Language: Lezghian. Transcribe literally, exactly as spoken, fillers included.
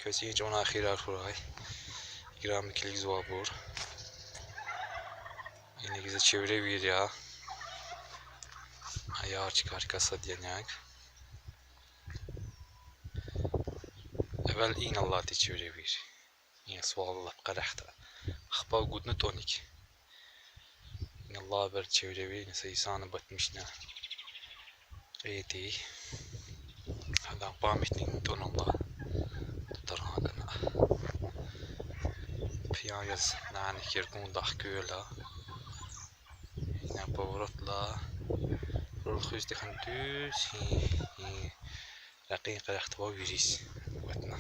Бес и чӀаван эхирар хьурай, играми килигзавайбур. Ингье гзаф чевревийр я. Аяр чкайрикай сад я ингье. Эвел инал алайди чевревийр. И асфальт лап къерехда. Ахпа гудна тӀуник. Инал алайбур чевревийр, са инсан батмишна. Кьейиди. Гьадан памятник тӀуна алай. Таргъан гана. Пиян яз нани Кергунда хквела. Ина поворотла. Руль хуьз тахьана дуьз, и, и, ракъин къерехда авай вириз ватна.